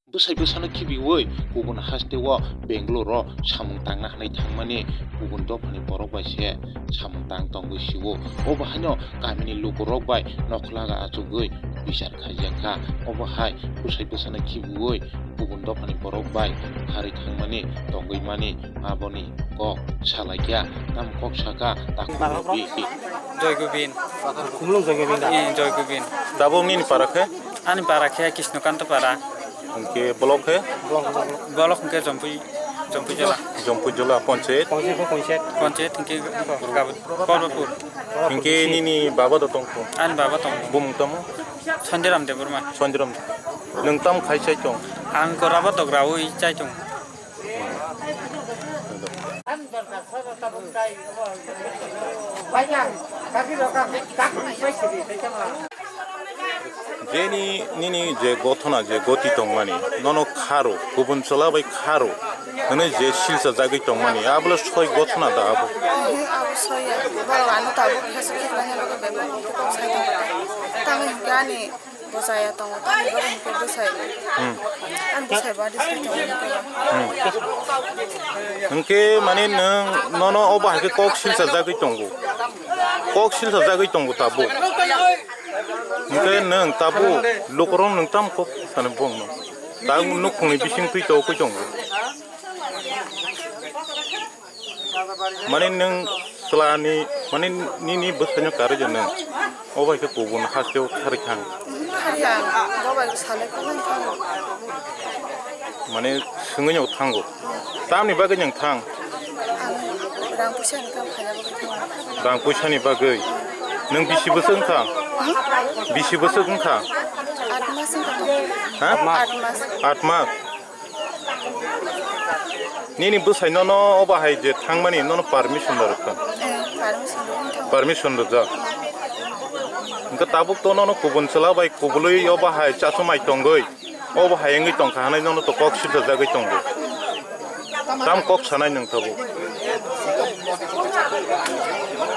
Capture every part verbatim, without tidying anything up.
Bwsai bwsano khibiui kubun hasteo Bangalore-o samung tangna hwnwi thangmani kubun dophani borok bai se samung tang tongwi sio. Obo haino kamini lukurok bai nokhla achugwi bichar khaijak kha. Obo hai bwsai bwsano khibiui kubun dophani borok bai kharwi thangmani tongwi mani. Aboni kok salaikha, tamo kok saka, takhuk rwdi. Joy Gobind. Khumulwng Joy Gobind da? Eh, Joy Gobind. Tabuk nini para khe? Ani para khe Krishnakanta para. Hwnkhe block khe? Block hwnkhe Jompui, Jompui Jola. Jompui Jola, ponchayat? Ponchayat khe ponchayat. Ponchayat hwnkhe Gabut, Korbapur. Hwnkhe nini baba da tongkho? Ani baba tongo. Bumung tamo? Sandiram Debbarma. Sandiram. Nwng tamo khai chai tong? Ang goraba dograui chai tong. Jeni nini je gothona je goti tongmani, nono kharo, kubun chwla bai kharo, hwnwi je silsa jagwi tongmani, abole soi gothona da abo? Abo soya, borok ano tabuk hesa khiklangya bagwi bebak kok sai tongkha. Tamo hinkhe ani Bwsaya tongo, tamni bagwi hinkhe bwsai. Hmm. Ani bwsai body se tongo hinkhe ba. Hmm. Hinkhe mane nwng nono obo hai khe kok silsa jagwi tongo. Kok silsa jagwi tongo tabuk. Hinkhe nwng tabuk lukurok nwng tamo kok sani bongno. Tabuk nukhungni bising twi tokwi tongo. Mane nwng chwlani, mane nini bwsaino karwi je nwng. O bai khe kubun hasteo kharwi thang. Kharwi ang, bo bai salai khe nang thango. Mane swngwi no thango. Tamni bagwi nwng thang? Ang rang puisa ni kam khaina bagwi thango. Rang puisani bagwi? Nwng bisi bwswk wngkha? Hmm? Bisi bwswk wngkha? Aat mas wngkha to. Ha? Aat mas. Aat mas? Nini bwsai nono obo hai je thangmani nono permission da rwkha? Eh, permission rwkha. Permission rwjak. Hwnkhe tabuk to nono kubun chwla bai kubului obo hai chachumai tongwi, obo hai wngwi tongkha hwnwi nono to kok sibjajagwi tongo. Tam kok sanai nwng tabuk?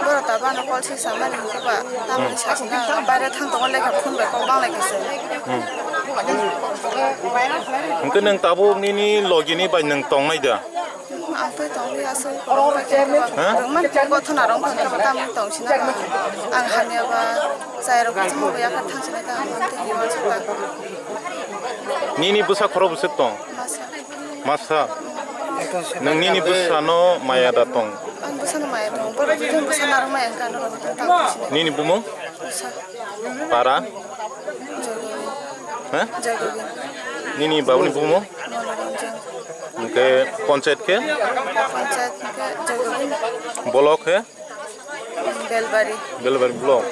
Borok tabuk ano call si samani hwnkhe ba, tamni sasana baire thang tongo lekha phone bai kok bang lai kha se. Hmm. Hwnkhe nwng tabuk nini logini bai nwng tongnai da? Ang tei tongwi aswk borok bai khe ba. Ha? Rwngmani gothona rok wngkha khe ba tamni tong sina ba. Ang hamya ba chai rok chwng bai yaphar thang sinai ta ang tei hiwan saka. Nini bwsa khorok bwswk tong? Masa. Masa. Nwng nini bwsano maya da tong? Ang bwsano maya tongo. Borok jotono bwsa narwkmaya wngkha, norok jotono tang sini. Nini bumung? Bwsa. Para? Joy Gobind. Ha? Joy Gobind. Nini babuni bumung? Monoranjan. Hwnkhe ponchayat khe? Ponchayat hwnkhe Joy Gobind. Block khe? Belbari. Belbari block.